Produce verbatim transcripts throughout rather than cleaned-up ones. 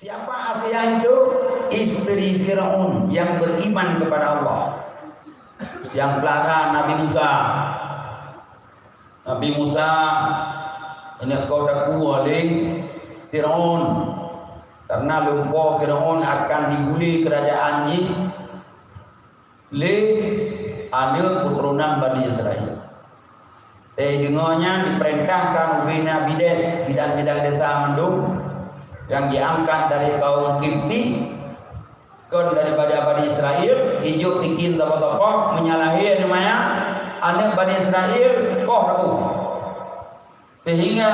Siapa Asiah itu? Istri Firaun yang beriman kepada Allah, yang pelara Nabi Musa. Nabi Musa inyak kau takue lé Firaun, karena lumpoe Firaun akan diguli kerajaan jih lé aneuk keuturonan Bani Israel. Teudeungoe nyan dipeurintahkan ubé Nabi Des, bidan-bidan desya mandum nyang jiangkat dari kaum Kipti, kon daripada Bani Israel, ijok tikin saboh-saboh, meunyo lahé aneuk manyang, aneuk Bani Israel, koh takue. Sehingga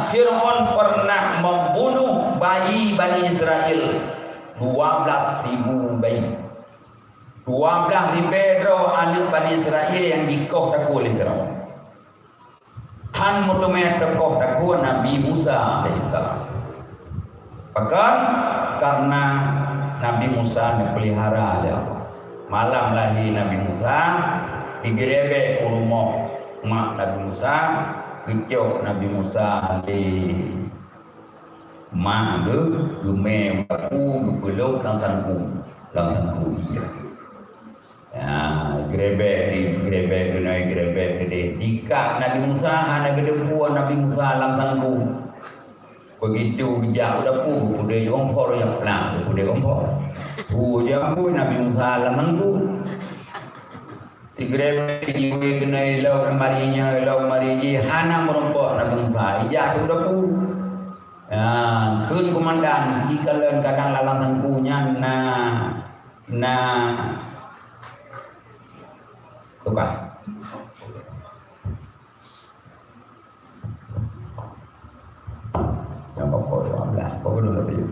Firaun pernah membunuh bayi Bani Israel, dua belas ribu bayi. Dua belas ribée droe aneuk Bani Israel nyang jikoh takue lé Firaun. Han meuteumé teukoh takue Nabi Musa alaihissalam. Pakon? Karena Nabi Musa neupeulihara lé Allah. Malam lahé Nabi Musa, digeureubeuk u rumoh mak Nabi Musa, geucok Nabi Musa lé mak geuh, geumé u dapu, geupeulop lam sangku, lam sangku ie. Ya, geureubek di, geureubek keunoe, geureubek keudeh. Dikak Nabi Musa, hana geuteupeue Nabi Musa lam sangku. Begitu geujak u dapu, geupeudeh kompor, ya, plang, geupeudeh kompor. Hu, jak amboi Nabi Musa lam sangku. Digeureubek, jiwe keunoe, ilok mari nyoe, ilok mari jih, hana meurumpok Nabi Musa. Ijak u dapu. Ya, kheun keumandan, jikalon kadang lam sangku nyan na Na tukang. Nyang pokok dua belas. Pokok dua belas.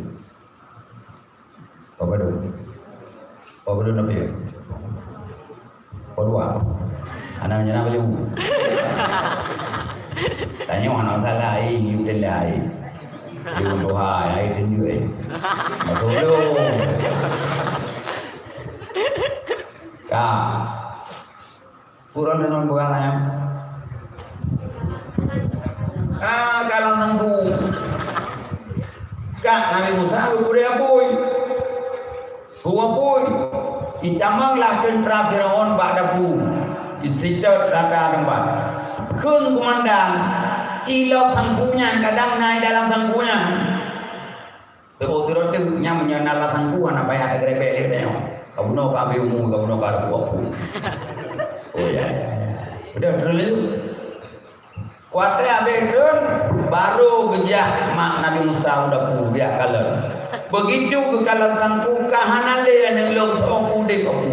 Pokok dua. Pokok dua belas. Pokok dua. Anak menyenang baju. Tanya anak salah, eh, ni tenda, eh. Dia berdoa, eh, tenda, eh. Masuk dulu. Ka. Kurang dengan bukan ayam. Ah, kalau nunggu. Kak Nabi Musa, udah apui. Udah apui. Itamang lah tentera Firaun bak dapu. Isitot rata tempat. Kheun komandan, cilok sangku nyan, kadang naik dalam sangku nyan. Teupeue sidroe teuk, nyan meunyoe na lam sangku hana payah tagrebek lé tanyoe. Ka bunoe ka abéh umu, ka bunoe ka leukuak pun. Oh ya, ya, ya. Udah, terus laju. Watèe abéh treun, baru geujak mak Nabi Musa u dapu geujak kalon. Begitu geukalon sangku, ka hana lé aneuk lôn soe udép aku.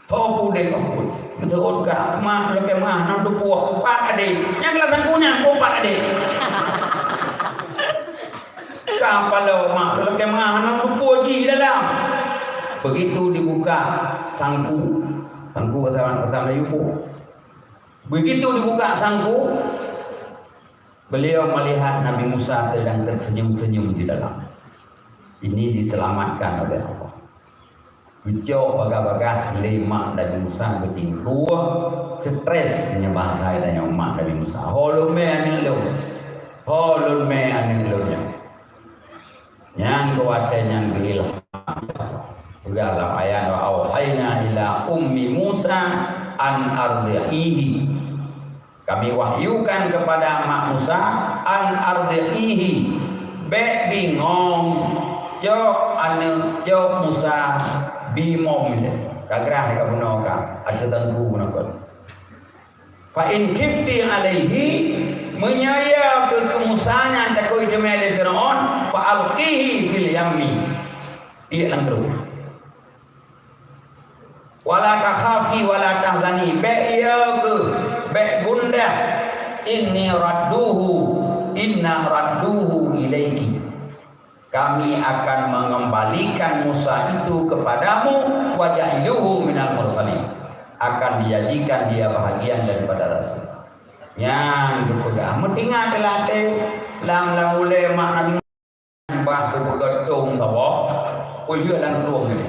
Ho pudek apui. Beutôi ka, mak lôn keu mak hana teupeue, pat adé. Nyang lam sangku nyan pun pat adé. Ka paloe mak lôn keu mak hana teupeue jih dalam. Begitu dibuka sangku. Sangku bahasa, bahasa Melayu pun. Begitu dibuka sangku, beliau melihat Nabi Musa sedang tersenyum-senyum di dalam. Ini diselamatkan oleh Allah. Geucok bagah-bagah lé mak Nabi Musa geutingkue, stres nyan bahasa tanyoe mak Nabi Musa. Ho lôn mè aneuk lôn. Ho lôn mè aneuk lôn nyan. Nyan keu watèe nyan geuilham. Peugah lam ayat, "Wa auhayna ila ummi Musa an ardhi'ihi." Kami wahyukan kepada mak Musa, "An ardhi'ihi," bèk bingong, cok aneuk, cok Musa bimom ilèe. Ka grah ka bunoe ka, ateueh teungku bunoe kon. "Fa in khifti alaihi," meunyoe ya keu, keu Musa nyan takot teumè lé Firaun, "fa alqihi fil yammi," tiek lam krueng. "Wala takhafi wala tahzani," bèk ya keuh, bèk gundah. "Inni radduhu, inna radduhu ilaiki." Kami akan mengembalikan Musa itu kepadamu, "Wa ja'iluhu minal mursalin." Akan dijadikan dia bahagian daripada rasul. Nyan geupeugah, meutingat lam até, lam, lam ulèe mak Nabi Bah kupeugöt tông saboh, peulheueh lam krueng nyan.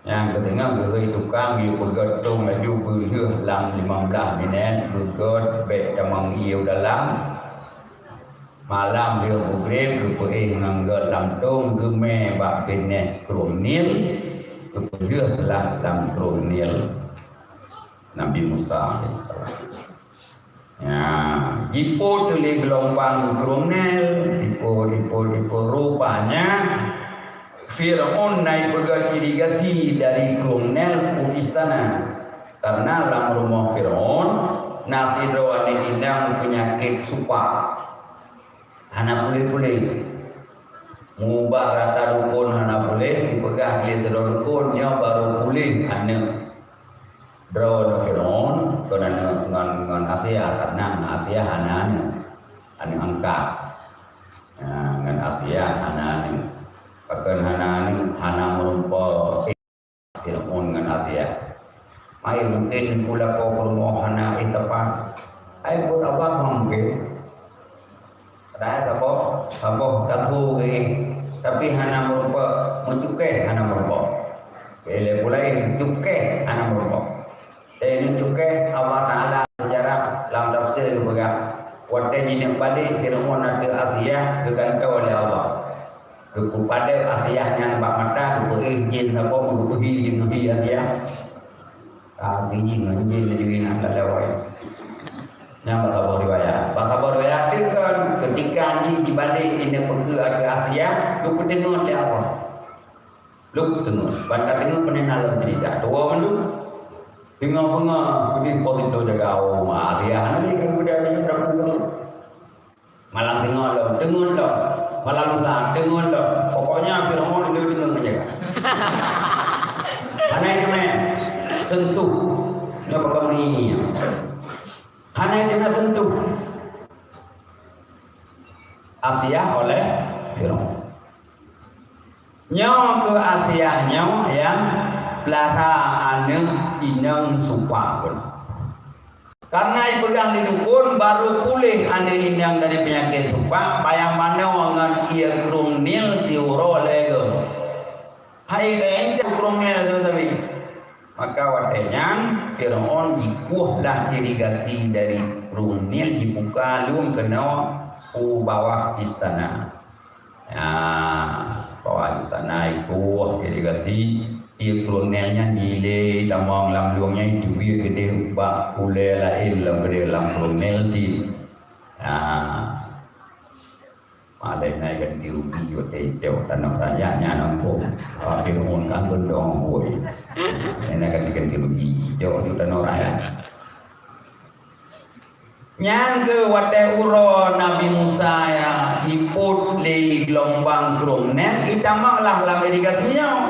Nyang geuteungoh geuhôi tukang, geupeugöt tông laju peulheueh lam limong blaih minèt, beugöt bèk tamong ie u dalam. Malam lheueh Maghrib geupeuéh ngon gét lam tông, geumé bak binéh Krueng Nil, geupeujeuet lah lam Krueng Nil Nabi Musa alaihissalam. Ya, jipôt lé geulombang Krueng Nil, jipôt, jipôt, jipôt. Rupanya Fir'aun na jipeugét irigasi dari Krueng Nil u istana. Karena lam rumoh Fir'aun na sidroe aneuk inong peunyakét supak. Hana puléh-puléh. Meuubat rata dukon hana puléh, jipeugah lé sidroe dukon, nyoe barô puléh aneuk droe Fir'aun, kon aneuk ngon, ngon Asia, karena ngon Asia hana aneuk, aneuk angkat. Nah, ngon Asia hana aneuk. Pakon hana aneuk, hana meureumpok. Fir'aun ngon Asia. Mai mungken neupulakoe peurumoh hana éh teupah. Ai buet Allah mungken. Padahai saboh, saboh ka tho geuh, tapi hana meurumpok, meucukéh hana meurumpok. Lé pulai cukéh hana meurumpok. Dan ini cukéh Allah Taala sejarah lam tafsir geupeugah, watée jineuk balek Fir'aun ateueh Asia geugantoe lé Allah. Geupeupadeb Asia nyan bak mata, geupeuéh jén saboh, geupeuhi deungon hi Asia. Ka geuyue ngon jén laju inan lalawai. Nyan bak saboh riwayat. Bak saboh riwayat teuh kan, keutika jih jibalek ineuk peukeu ateueh Asia, geupeuteungeut lé Allah. Lôn teungeut, ban ka teungeut peuneuk na lom cerita. Dua mandum. Teungoh beungoh, keudeh po pintoe jaga, oh, Asia hana lé ka geubeudôh nyoe dah pulang. Malam singoh lom, teungeut lom. Malam lusa, teungeut lom. Pokoknya Firaun lé teungeut ngon jaga. Hana itu meh. Sentuh. Nyoe pakon meungieng. Hana itu na sentuh. Asia oleh Firaun. Nyoe keuh Asia nyoe nyang peulasa aneuk inong supak keunoe. Karena ipeugah lé dukon, barô puléh aneuk inong dari peunyakét supak, payah manoe ngon ié Krueng Nil siuroe lhée goe. Hai, entah Krueng Nil sabe-sabe. Maka watée nyan, Firaun jikueh lah irigasi dari Krueng Nil jibuka lôn keunoe u bawah istana. Ya, bawah istana ikueh irigasi, ié Krueng Nil nyan jilée tamong lam lueng nyan, jiteubiet keudeh bak ulée laén lam keudeh lam Krueng Nil cit. Ya. Malah na ganti rugi watée icok tanoh rakyat nyan ampôn. Tapi Firaun kan gendong bui. Na ganti-ganti rugi icok di tanoh rakyat. Nyan keuh watée uroe Nabi Musa ya ipot lé geulumbang Krueng Nil, itamong lah lam irigasi nyoe.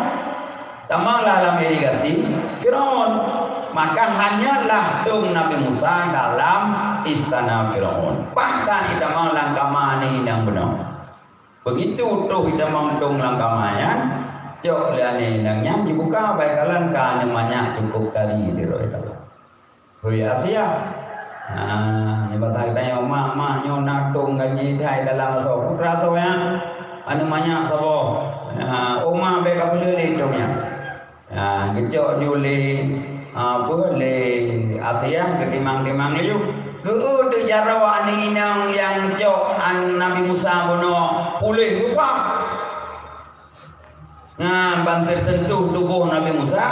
Tamong lah lam irigasi Firaun. Maka hanyot lah tông Nabi Musa dalam istana Firaun. Bahkan itamong lam kama aneuk inong bunoe. Begitu troh itamong tông lam kama nyan, cok lé aneuk inong nyan jibuka bak ikalon ka aneuk manyak cukôp tari di roh ikalon. Hôi Asia. Ha, nyoe bak tanyoe mak-mak nyoe na tông gaji that dalam asoe. Putra asoe nyan, aneuk manyak saboh. Ha, oma bék ka peuleueh lé tông nyan. Ha, geucok ju lé, ha, peue, lé Asia geutimang-timang laju. Geu-eu teuh jaroe aneuk inong nyang cok an Nabi Musa bunoe puléh rupa. Nah, ban teusentuh tuboh Nabi Musa,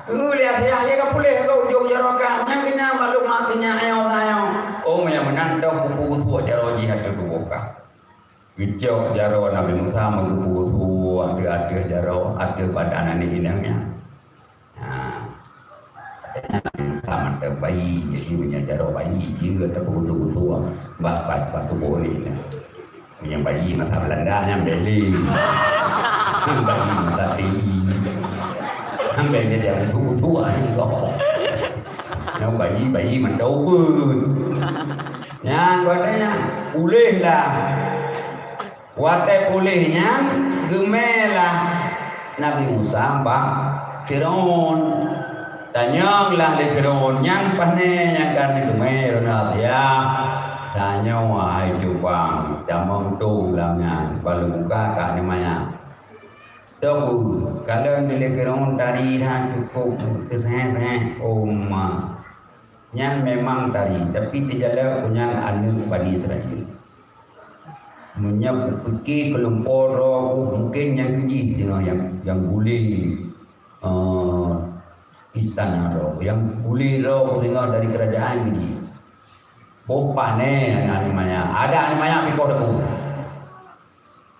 keu lé Asia, "Ye ka puléh keu ujong jaroe kah?" Nyang keunyan maklum mati nyan ayo-ayo. Oh, nyang meunan dong kupu-kupu jaroe jih ateueh tuboh kah. Geucok jaroe Nabi Musa meugeupeu-geupeu ateueh-ateueh jaroe, ateueh badan aneuk inong nyan. Nah, Ka mantong bayi, jadi meunyoe jaroe bayi, jeuet tapeugusu-gusu bak, bak, bak tuboh lé nyan. Meunyoe bayi masa Beulanda nyan bèk lé. Bayi masa T I. Bèk jadi gusu-gusu ni kok. Nyoe bayi, bayi mantong ubeut. Nyan, watèe nyan, puléh lah. Watèe puléh nyan, geumè lah Nabi Musa bak Firaun. Tanyong lah lé Firaun, "Nyan pané nyang ka neugeumè droeneuh, ya?" Tanyoe hai cubang, tamong tông lam nyan, bak lôn buka ka nyan manyak. Tobu, kalon dilèe Firaun tari that cukôp teuseuhèt-seuhèt, oh ma. Nyan memang tari, tapi teujalok keu nyan aneuk Bani Israel. Meunyoe kupike keulumpo droe ku, mungken nyang keujih singoh nyang, nyang gule, eh, istana droe ku. Nyang gule droe ku singoh dari keurajeuen keujih. Boh pané aneuk manyak. Ada aneuk manyak pih koh teupeu.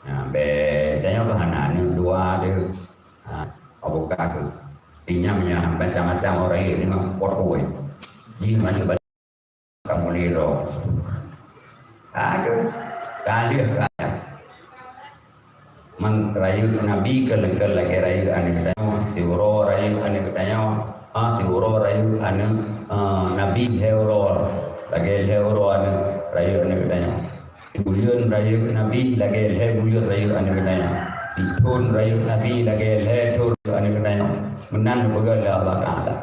Nah, bèk tanyoe keuh hana aneuk dua deuh. Ha, Abu Bakar tu. Ingat meunyoe macam-macam orang lain tengok pot kueh. Jih mana balik kamu lero. Ha, tu. Ka lheueh ka. Mang rayeuk Nabi keu lengkeu lagèe rayeuk aneuk geutanyoe. Siuroe rayeuk aneuk geutanyoe. Ha, siuroe rayeuk aneuk, eh, Nabi lhèe uroe. Lagèe lhèe uroe aneuk rayeuk aneuk geutanyoe. Sibuleuen rayeuk Nabi lagèe lhèe buleuen rayeuk aneuk geutanyoe. Sithon rayeuk Nabi lagèe lhèe thon rayeuk aneuk geutanyoe. Meunan geupeugah lé Allah Taala.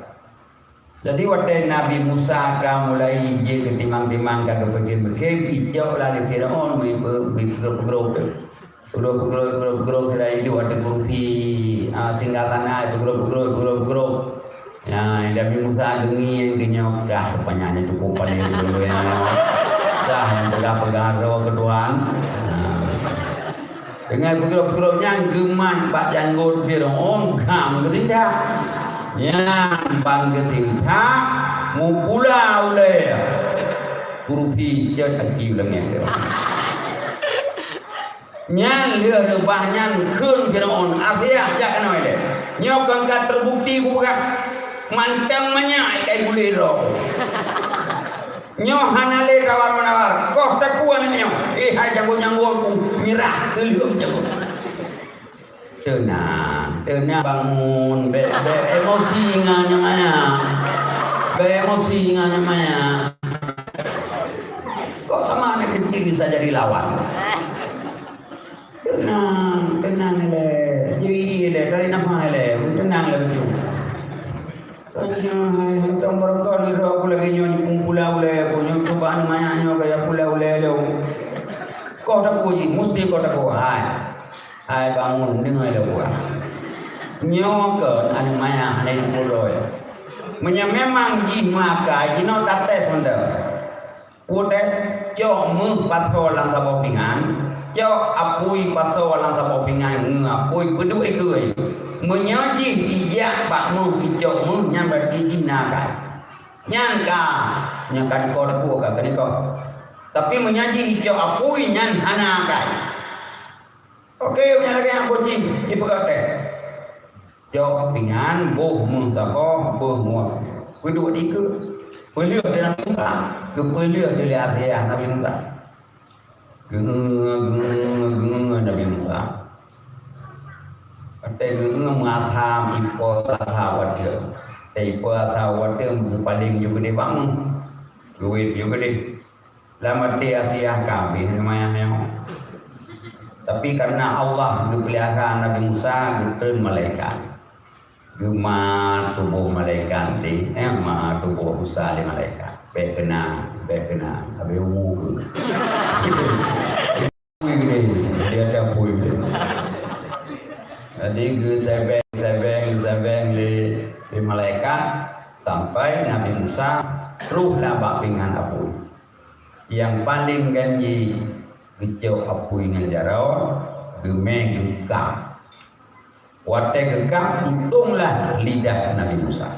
Jadi, watèe Nabi Musa ka mulai jeuet keu timang-timang ka geupeukem-peukem, icok lé Firaun, meuipe-, meuipeugro-peugro. Peugro-peugro, peugro-peugro, kira idup ateueh kursi, ah, singgasana, peugro-peugro, peugro-peugro. Ya, Nabi Musa geungieng geunyok, "Dah, rupanya nyoe cukup paléng dulu nyoe. Dah, nyang peugah-peugah droe keu Tuhan." Nah. Deungon peugro-peugro nyan geumat bak janggot Firaun, gam geutindak. Nyan ban geutindak, mupula ulèe. Kursi cot aki u langèt. Nyan lheueh reubah nyan kheun Firaun, "Asiah, jak keunoe ilèe. Nyoe kon ka teubukti kupeugah, mantong manyak ikai gulé droe. Nyoe hana lé tawar-menawar, koh takue aneuk nyoe. Eh, hai janggot-janggot ku, mirah keu lheueh janggot." Teunang, teunang bangun, bèk, bèk emosi ngon aneuk manyak. Bèk emosi ngon aneuk manyak. Kok sama aneuk kecil bisa jadi lawan? Teunang, teunang ilèe. Jeuet ilèe, tarék nafah ilèe. Teunang ilèe beutôi. Kan nyoe hai, hantom barokah di droe ku lagèe nyoe, jipeupulang ulèe ku, nyoe cuba aneuk manyak nyoe gaya pulang ulèe lôn. Koh takue jih, musti koh takue. Hai. Hai bangun, deungoe lé buah. Nyoe kon aneuk manyak hana jipeupulang. Meunyoe memang jih meuakai, jinoe tates mantong. Peue tes, cok méuh pasoe lam saboh pingan, cok apui pasoe lam saboh pingan ngon apui peuduek ikeue. Meunyoe jih ijak bak méuh icok méuh, nyan berarti jih na akai. Nyan ka, nyan ka diko takue ka, ka diko. Tapi meunyoe jih icok apui, nyan hana akai. Oke, meunyoe lagèe nyan boh jih, jipeugah tes. Cok pingan, boh méuh saboh, boh méuh. Peuduek dikeue. Peulheueh di Nabi Musa. Geupeulheueh di lé Asiah Nabi Musa. Geu-, geu-, geu-, Nabi Musa. Watèe geu-, meuasam ipo asa watèe. Watèe ipo asa watèe geupaleng ju keudéh bak méuh. Geuwét ju keudéh. Lam até Asiah ka habéh lumayan nyoe. Tapi karena Allah geupeulihara Nabi Musa, geutreun malaikat. Geumat tuboh malaikat lé, eh, mat tuboh Musa lé malaikat. Bèk keunang, bèk keunang. Habéh umu geuh. Apui geuh, dia ada apui geuh. Jadi geusebeng, sebeng, sebeng lé, lé malaikat sampai Nabi Musa troh na bak pingan apui. Nyang paleng ganji geucok apui ngon jaroe, geumè geukam. Watèe geukam, tutong lah lidah Nabi Musa.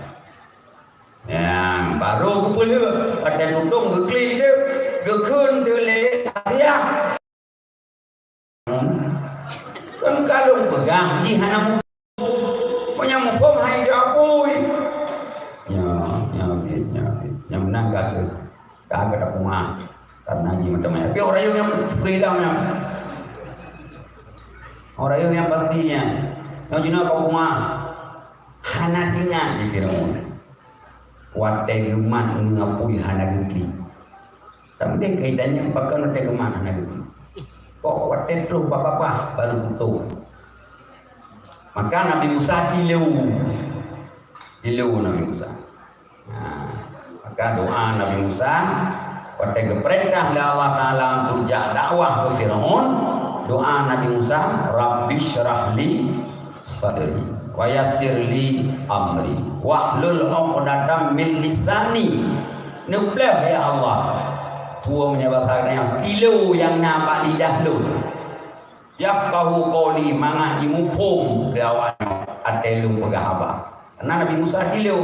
Nyang barô geupeulheueh, watèe tutong geuklik deuh, geukheun deuh lé Asiah. Kan ka lôn peugah jih hana muphom. Meunyoe muphom hai jaweueb. Nyoe, nyoe, nyoe, nyoe meunan ka keuh. Ka keuh tapeugah. Karena jih mantong manyang. Tapi orang yang hilang nyan. Orang yang pasti nyan. Nyoe jinoe ka peugah. Hana teuingat jih Firaun. Watèe geumat ngon apui hana geuklik. Tapi kaitan nyan pakon watèe geumat hana geuklik. Kok watèe troh babah barô tutong. Maka Nabi Musa tileue. Tileue Nabi Musa. Nah, maka doa Nabi Musa, watèe geupeurintah lé Allah Taala untuk jak dakwah keu Firaun, doa Nabi Musa, "Rabbisyrah li sadri, wa yassir li amri, wahlul 'uqdatam min lisani." Neuplah, ya Allah. Peue meunyoe basa geutanyoe, tilo nyang na bak lidah lôn. Yafqahu qauli, mangat jimuphom lé awaknyan até lôn peugah haba. Karena Nabi Musa tilo.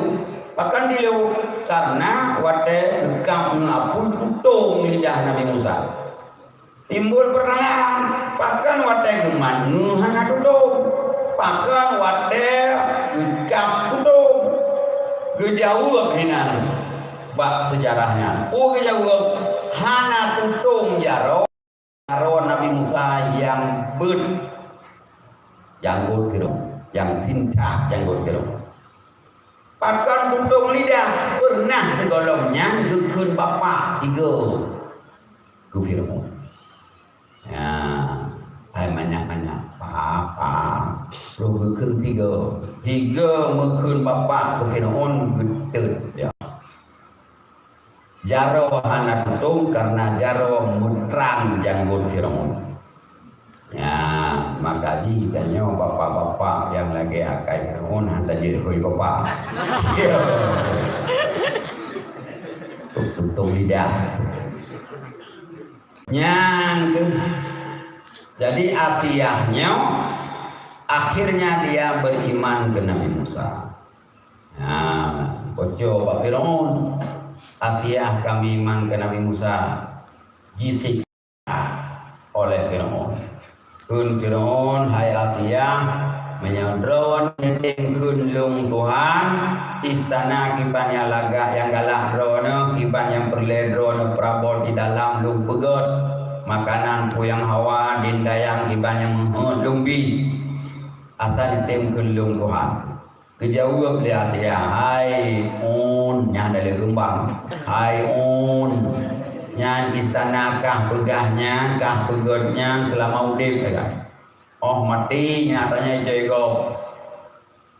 Pakon tilo? Karena watée geukab ngon apui tutong lidah Nabi Musa. Timbul peurtanyaan, pakon watée geumat ngon hana tutong? Pakon watée geukab tutong? Geujaweueb hinan bak seujarah nyan. Oh, geujaweueb, hana tutong jaroe. Jaroe Nabi Musa nyang beuet janggot Firaun, nyang sintak janggot Firaun. Pakon tutong lidah, peureunah sigohlom nyan geukheun bapak tiga keu Firaun. Ya, hai manyak-manyak, "Papa, roh geukheun tiga." Tiga meukheun bapak keu Firaun, geutet dia. Jaroe hana tutong karena jaroe meutrang janggot Firaun. Ya, maka jih tanyoe bapak-bapak nyang lagée akai Firaun hana jeuet hôi bapak. Tutong lidah. Nyang keuh. Jadi Asiah nyoe akhirnya dia beriman ke Nabi Musa. Nah, boco bak Firaun, Asiah ka meuiman keu Nabi Musa, jisiksa oleh Firaun. Kheun Firaun, "Hai Asiah, meunyoe droeneuh tem kheun lôn Tuhan, istana kiban nyang lagak nyang galak droeneuh, kiban nyang peureulée droeneuh peurabot di dalam lôn peugét, makanan peue nyang hawa, dindayang kiban nyang meuheuet lôn bi. Asai neutem kheun lôn Tuhan." Geujaweueb lé Asiah, "Hai un," nyan dari Rembang. "Hai un, nyan istana kah peugah nyan, kah peugét nyan seulama udeb sagai. Óh maté nyan tanyoe ijok-ijok.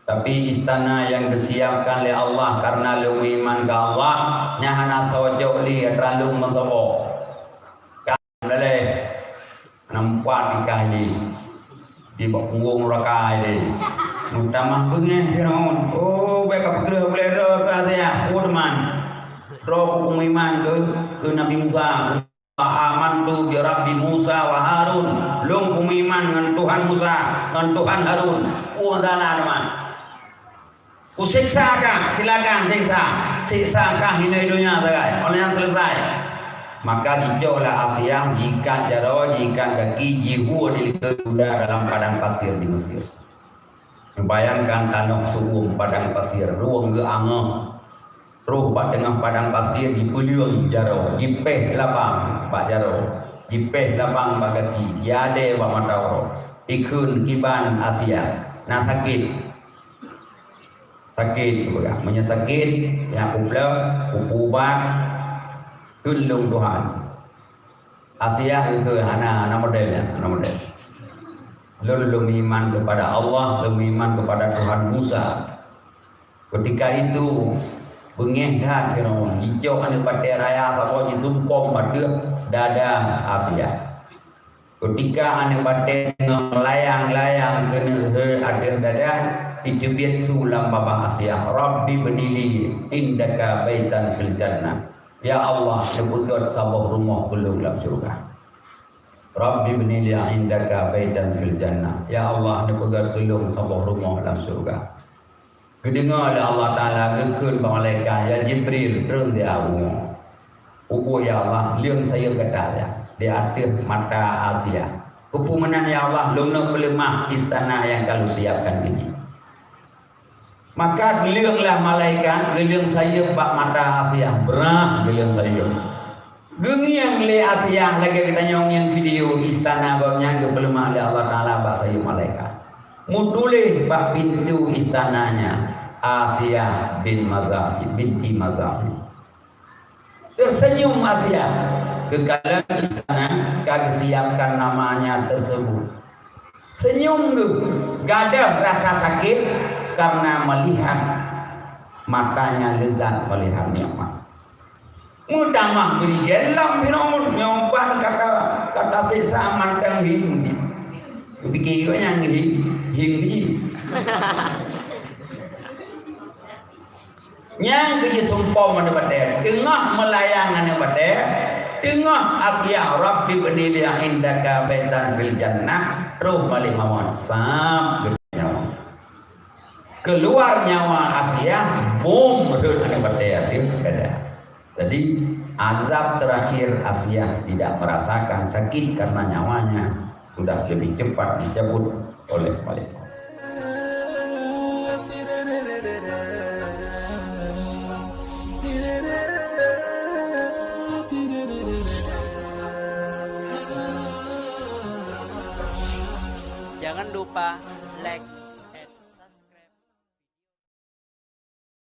Tapi istana nyang geusiapkan lé Allah kareuna lôn meuiman keu Allah, nyan hana soe jok lé atra lôn meusaboh." Ka meuleleh, nampak nikah ini di bak punggong nuraka ini. Meutamah beungéh Firaun. Oh, bék ka peukreuh bulée droe keu Asiah, peue teuma. Droe ku peuiman keu, keu Nabi Musa. "Amantu bi Rabbi Musa wa Harun." Lôn peuiman ngon Tuhan Musa, ngon Tuhan Harun. Peue masalah teuma. Kuseksa kah, silakan seksa. Seksa kah hinoe donya sagai. Óh lheueh nyan selesai. Maka jicok lah Asiah, jiikat jaroe, jiikat gaki, jihue di likot Yuda dalam padang pasir di Mesir. Bayangkan tanoh siuem padang pasir, rueng geuangeuh. Troh bak teungoh padang pasir, jipeuleueng jaroe, jipéh labang bak jaroe, jipéh labang bak gaki, jiadée bak mata uroe. Ikheun kiban Asiah, na sakét. Sakét, geupeugah. Meunyoe sakét, jak kuplôh, kupeuubat, kheun lôn Tuhan. Asiah geukheun, "Hana, hana model nyan, hana model. Lôn, lôn meuiman keupada Allah, lôn meuiman keupada Tuhan Musa." Keutika itu, beungéh that Firaun, jicok aneuk batée raya saboh jitumpom ateueh dada Asiah. Keutika aneuk batée teungoh meulayang-layang keuneuk he ateueh dada, jiteubiet su lam babah Asiah, "Rabbi bni li indaka baitan fil jannah." "Ya Allah, neupeugét saboh rumoh keu lôn lam syeuruga." "Rabbi bni li indaka baitan fil jannah." "Ya Allah, neupeugét keu lôn saboh rumoh lam syeuruga." Geudeungoe lé Allah Taala geukheun bak malaikat, "Ya Jibril, treun di abu." Upu, "Ya Allah, leueng sayeuep gata ya, di ateueh mata Asiah." "Keupeue meunan ya Allah?" "Lôn neuk peuleumah istana nyang ka lôn siapkan keu jih." Maka geuleueng lah malaikat, geuleueng sayeuep bak mata Asiah, brah geuleueng sayeuep. Geungieng lé Asiah lagée geutanyoe ngieng video istana gobnyan geupeuleumah lé Allah Taala bak sayeuep malaikat. Meutuléh bak pintoe istana nyan, "Asiah bin Mazahim, binti Mazahim." Tersenyum Asiah, keukalon istana ka geusiapkan namanya tersebut. Senyum geuh, gadôh rasa sakét karena melihat matanya lezat melihat nikmat. Meutamah geurigen lam Firaun, nyoe ban kata, kata seksa mantong hing di. Pikir nyan hing, hing di. Nyang keu jisumpom aneuk batée, teungoh meulayang aneuk batée, Teungoh Asiah, "Rabbi bni li indaka baitan fil jannah," troh Malik Mawon, sab geutanyoe. Keuluar nyawa Asiah, bom rhot aneuk batée ateueh dada. Jadi, azab terakhir Asiah tidak merasakan sakit karena nyawanya sudah lebih cepat dicabut oleh Malik Mawon. Jangan lupa like,